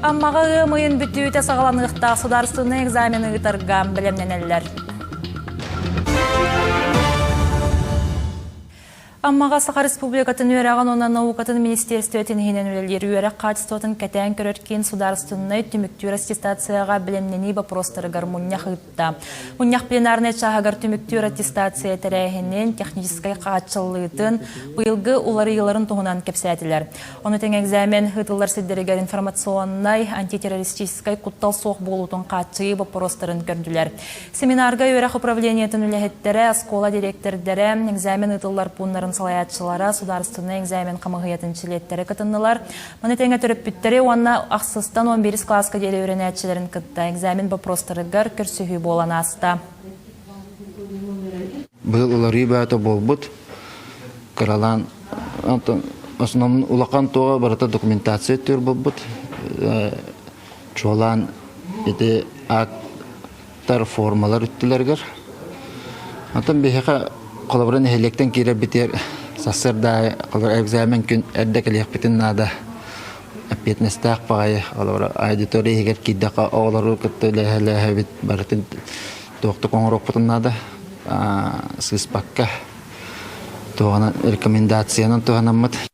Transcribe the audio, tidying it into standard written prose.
Аммаҕа ыам ыйын бүтүүтэ саҕаланыахтаах судаарыстыбаннай экзамены ыытарга бэлэмнэнэллэр. Аммаҕа Саха Республикатын үөрэҕин уонна наукатын министиэристибэтин иһинэн үлэлиир үөрэх хаачыстыбатын кэтээн көрөр киин судаарыстыбаннай түмүктүүр аттестацияҕа бэлэмнэнии боппуруостарыгар мунньах ыытта. Мунньах пленарнай чааһыгар түмүктүүр аттестация тэрээһинин, техническэй хааччыллыытын, быйылгы уларыйыыларын туһунан кэпсээтилэр. Ону тэҥэ экзамен ыытыллар сирдэригэр информационнай, антитеррористическай куттал суох буолуутун хааччыйыы боппуруостарын көрдүлэр. Семинарга үөрэх управлениетын үлэһиттэрэ, оскуола дириэктэрдэрэ, экзамен ыытыллар пууннарын салайааччылара, судаарыстыбаннай экзамен хамыыһыйатын чилиэттэрэ кытыннылар. Маны тэҥэ төрөппүттэри уонна ахсыстан 11 кылааска диэри үөрэнээччилэрин кытта экзамен боппуруостарыгар көрсүһүү буолан ааста. Быйыл уларыы баата буолбут. Кыралаан основном улахан туоҕа барыта документация өттүгэр буолбут. Чуолаан ити аттар формалар үттүлэригэр. Онтон биһиэхэ холобура нэһилиэктэн киирэрбитигэр сарсыарда холобура экзамен күн эрдэ кэлиэхпитин наада. Эппиэтинэстээх баҕайы холобура аудитория иһигэр киирдэххэ оҕолору кытта үлэлэһэбит барытын туохтук оҥоруохпутун наада. Сыыспакка туоҕунан рекомендациянан туһанаммыт.